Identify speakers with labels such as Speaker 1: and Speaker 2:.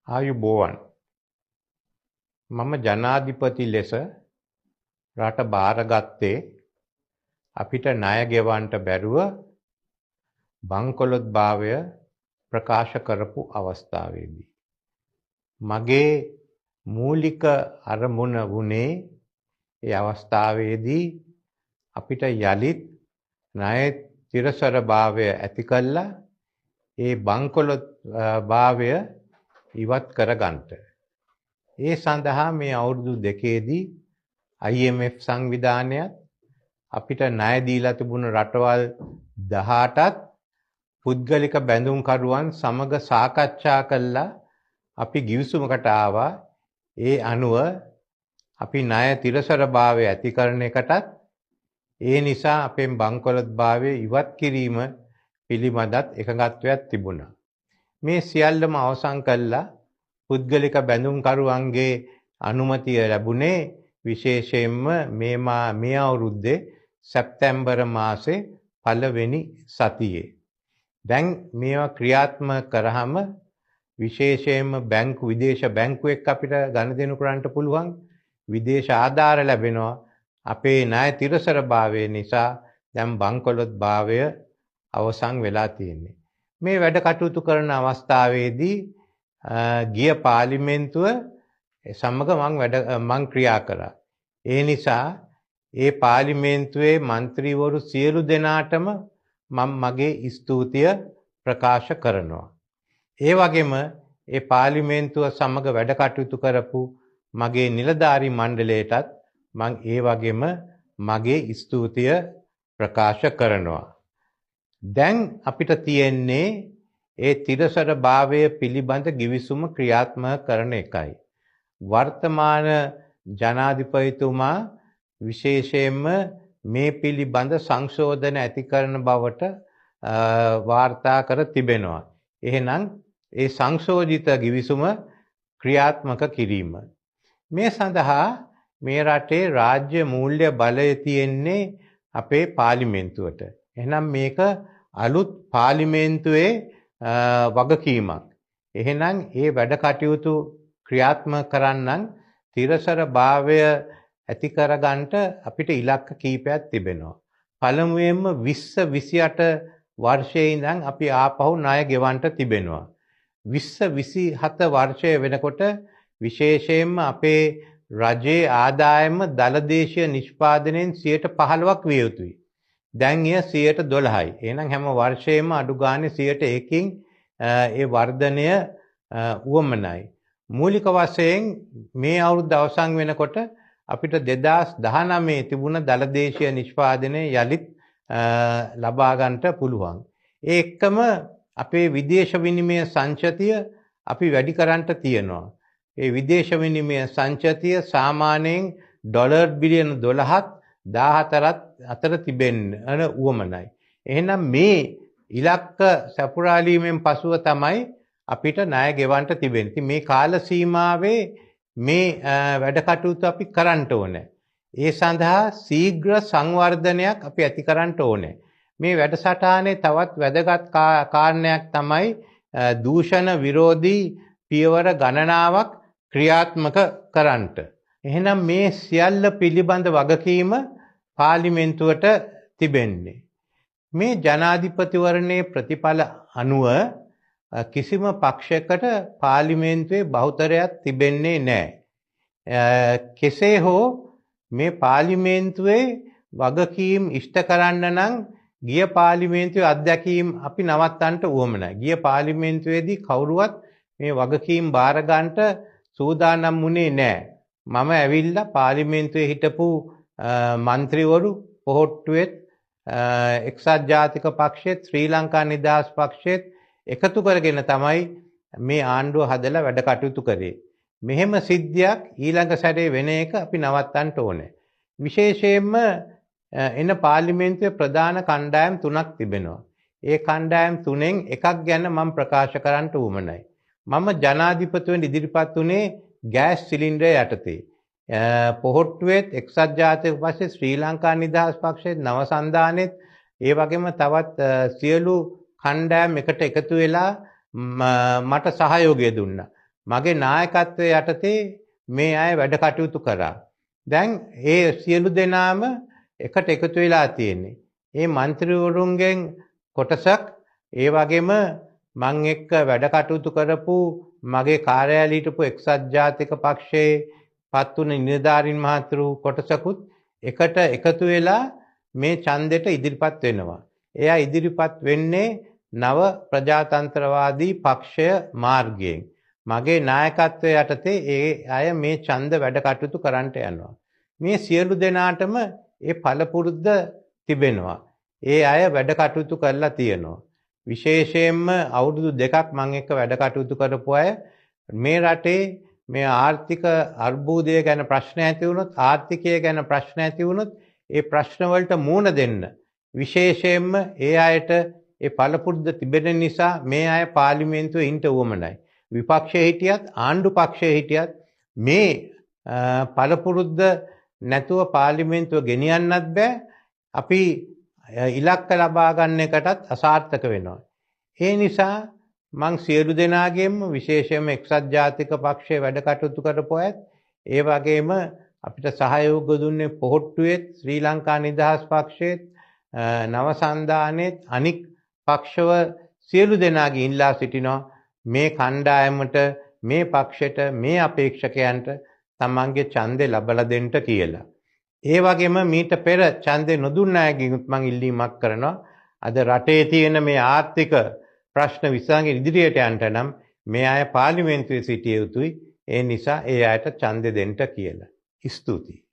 Speaker 1: ආයුබෝවන්. මම ජනාධිපති ලෙස රට බාරගත්තේ අපිට ණය ගෙවන්නට බැරුව බංකොලොත් භාවය ප්‍රකාශ කරපු අවස්ථාවේදී මගේ මූලික අරමුණ වුණේ ඒ අවස්ථාවේදී අපිට යලිත් ණය තිරසර භාවය ඇති කළා ඒ බංකොලොත් භාවය ඉවත් කරගන්නට. ඒ සඳහා මේ අවුරුදු දෙකේදී IMF සංවිධානයත් අපිට ණය දීලා තිබුණු රටවල් 18ත් පුද්ගලික බැඳුම්කරුවන් සමග සාකච්ඡා කළා අපි ගිවිසුමකට ආවා. ඒ අනුව අපි ණය තිරසර භාවය ඇති කරන එකටත් ඒ නිසා අපෙන් බංකොලොත් භාවය ඉවත් කිරීම පිළිබඳත් එකඟත්වයක් තිබුණා. මේ සියල්ලම අවසන් කළා පුද්ගලික බැඳුම්කරුවන්ගේ අනුමැතිය ලැබුණේ විශේෂයෙන්ම මේ අවුරුද්දේ සැප්තැම්බර් මාසේ පළවෙනි සතියේ. දැන් මේවා ක්‍රියාත්මක කරාම විශේෂයෙන්ම බැංකු විදේශ බැංකු එක්ක අපිට ගනුදෙනු කරන්නට පුළුවන්, විදේශ ආධාර ලැබෙනවා. අපේ ණය තිරසර භාවය නිසා දැන් බංකොලොත් භාවය අවසන් වෙලා තියෙන්නේ. මේ වැඩ කටයුතු කරන අවස්ථාවේදී ගිය පාර්ලිමේන්තුව සමග මං ක්‍රියා කරා. ඒ නිසා ඒ පාර්ලිමේන්තුවේ මන්ත්‍රීවරු සියලු දෙනාටම මම මගේ ස්තුතිය ප්‍රකාශ කරනවා. ඒ වගේම ඒ පාර්ලිමේන්තුව සමග වැඩ කටයුතු කරපු මගේ නිලධාරී මණ්ඩලයටත් මං ඒ වගේම මගේ ස්තුතිය ප්‍රකාශ කරනවා. දැන් අපිට තියෙන්නේ ඒ තිරසර භාවය පිළිබඳ ගිවිසුම ක්‍රියාත්මක කරන එකයි. වර්තමාන ජනාධිපතිතුමා විශේෂයෙන්ම මේ පිළිබඳ සංශෝධන ඇති කරන බවට වාර්තා කර තිබෙනවා. එහෙනම් ඒ සංශෝධිත ගිවිසුම ක්‍රියාත්මක කිරීම. මේ සඳහා මේ රටේ රාජ්‍ය මූල්‍ය බලය තියෙන්නේ අපේ පාර්ලිමේන්තුවට. එහෙනම් මේක අලුත් පාර්ලිමේන්තුවේ වගකීමක්. එහෙනම් ඒ වැඩ කටයුතු ක්‍රියාත්මක කරන්නම් තිරසර භාවය ඇති කරගන්නට අපිට ඉලක්ක කීපයක් තිබෙනවා. පළමුවෙන්ම 2028 වර්ෂයේ ඉඳන් අපි ආපහු ණය ගෙවන්නට තිබෙනවා. 2027 වර්ෂය වෙනකොට විශේෂයෙන්ම අපේ රජයේ ආදායම දළ දේශීය නිෂ්පාදනයෙන් 15%ක් විය යුතුයි. දැන් එය 12%යි. එහෙනම් හැම වර්ෂයෙම අඩු ගානේ 1%කින් ඒ වර්ධනය උවමනයි. මූලික වශයෙන් මේ අවුරුද්ද අවසන් වෙනකොට අපිට 2019 තිබුණ දළ දේශීය නිෂ්පාදනය යලිත් ලබා ගන්නට පුළුවන්. ඒ එක්කම අපේ විදේශ විනිමය සංචතිය අපි වැඩි කරන්නට තියෙනවා. ඒ විදේශ විනිමය සංචතිය සාමාන්‍යයෙන් ඩොලර් බිලියන 12ත් 14ත් අතර තිබෙන්න උවමනයි. එහෙනම් මේ ඉලක්ක සපුරාලීමෙන් පසුව තමයි අපිට ණය ගෙවන්න තිබෙන්නේ. ඉතින් මේ කාල සීමාවේ මේ වැඩ කටයුතු අපි කරන්න ඕනේ. ඒ සඳහා ශීඝ්‍ර සංවර්ධනයක් අපි ඇති කරන්න ඕනේ. මේ වැඩසටහනේ තවත් වැදගත් කාරණයක් තමයි දූෂණ විරෝධී පියවර ගණනාවක් ක්‍රියාත්මක කරන්නට. එහෙනම් මේ සියල්ල පිළිබඳ වගකීම පාර්ලිමේන්තුවට තිබෙන්නේ. මේ ජනාධිපතිවරණයේ ප්‍රතිඵල අනුව කිසිම පක්ෂයකට පාර්ලිමේන්තුවේ බහුතරයක් තිබෙන්නේ නැහැ. කෙසේ හෝ මේ පාර්ලිමේන්තුවේ වගකීම් ඉෂ්ට කරන්න නම් ගිය පාර්ලිමේන්තුවේ අත්දැකීම් අපි නවත්තන්නට උවමනයි. ගිය පාර්ලිමේන්තුවේදී කවුරුවත් මේ වගකීම් බාර ගන්නට සූදානම් වුණේ නැහැ. මම ඇවිල්ලා පාර්ලිමේන්තුවේ හිටපු මන්ත්‍රීවරු පොහොට්ටුවෙත් එක්සත් ජාතික පක්ෂෙත් ශ්‍රී ලංකා නිදහස් පක්ෂෙත් එකතු කරගෙන තමයි මේ ආණ්ඩුව හදලා වැඩ කටයුතු කරේ. මෙහෙම සිද්ධියක් ඊළඟ සැරේ වෙන එක අපි නවත්තන්න ඕනේ. විශේෂයෙන්ම එන පාර්ලිමේන්තුවේ ප්‍රධාන කණ්ඩායම් තුනක් තිබෙනවා. ඒ කණ්ඩායම් තුනෙන් එකක් ගැන මම ප්‍රකාශ කරන්න උවමනයි. මම ජනාධිපතිවරණ ඉදිරිපත් වුණේ ගෑස් සිලින්ඩරය යටතේ. පොහොට්ටුවෙත් එක්සත් ජාතික පක්ෂෙත් ශ්‍රී ලංකා නිදහස් පක්ෂෙත් නව සන්ධානෙත් ඒ වගේම තවත් සියලු කණ්ඩායම් එකට එකතු වෙලා මට සහයෝගය දුන්නා. මගේ නායකත්වයේ යටතේ මේ අය වැඩ කටයුතු කරා. දැන් ඒ සියලු දෙනාම එකට එකතු වෙලා තියෙන්නේ. ඒ මන්ත්‍රීවරුන්ගෙන් කොටසක් ඒ වගේම මං එක්ක වැඩ කටයුතු කරපු මගේ කාර්යාලයේ හිටපු එක්සත් ජාතික පක්ෂයේ පත් වුණ නිලධාරීන් මහතුරු කොටසකුත් එකට එකතු වෙලා මේ ඡන්දෙට ඉදිරිපත් වෙනවා. එයා ඉදිරිපත් වෙන්නේ නව ප්‍රජාතන්ත්‍රවාදී පක්ෂය මාර්ගයෙන්. මගේ නායකත්වය යටතේ ඒ අය මේ ඡන්ද වැඩ කටයුතු කරන්නට යනවා. මේ සියලු දෙනාටම ඒ පළපුරුද්ද තිබෙනවා. ඒ අය වැඩ කටයුතු කරලා තියෙනවා. විශේෂයෙන්ම අවුරුදු 2ක් මං එක්ක වැඩ කටයුතු කරපු අය මේ රටේ මේ ආර්ථික අර්බුදය ගැන ප්‍රශ්න ඇති වුණොත්, ආර්ථිකය ගැන ප්‍රශ්න ඇති වුණොත් ඒ ප්‍රශ්න වලට මුහුණ දෙන්න විශේෂයෙන්ම ඒ අයට ඒ පළපුරුද්ද තිබෙන නිසා මේ අය පාර්ලිමේන්තුවේ ඉන්න උවමනයි. විපක්ෂයේ හිටියත් ආණ්ඩු පක්ෂයේ හිටියත් මේ පළපුරුද්ද නැතුව පාර්ලිමේන්තුව ගෙනියන්නත් බෑ. අපි ඉලක්ක ලබා ගන්න එකටත් අසාර්ථක වෙනවා. ඒ නිසා මං සියලු දෙනාගේම විශේෂයෙන්ම එක්සත් ජාතික පක්ෂයේ වැඩ කටයුතු කරපු අයත්, ඒ වගේම අපිට සහයෝග දුන්නේ පොහොට්ටුවේත්, ශ්‍රී ලංකා නිදහස් පක්ෂයේත්, නව සන්ධානයේත් අනික් පක්ෂව සියලු දෙනාගේ ඉල්ලා සිටිනවා මේ කණ්ඩායමට, මේ පක්ෂයට, මේ අපේක්ෂකයන්ට තමන්ගේ ඡන්දේ ලබලා දෙන්න කියලා. ඒ වගේම මීට පෙර ඡන්දේ නොදුන්න අයගෙනුත් මං ඉල්ලීමක් කරනවා. අද රටේ තියෙන මේ ආර්ථික ප්‍රශ්න විසඳගෙන ඉදිරියට යන්න නම් මේ අය පාර්ලිමේන්තුවේ සිටිය යුතුයි. ඒ නිසා ඒ අයට ඡන්දේ දෙන්න කියලා. ස්තුතියි.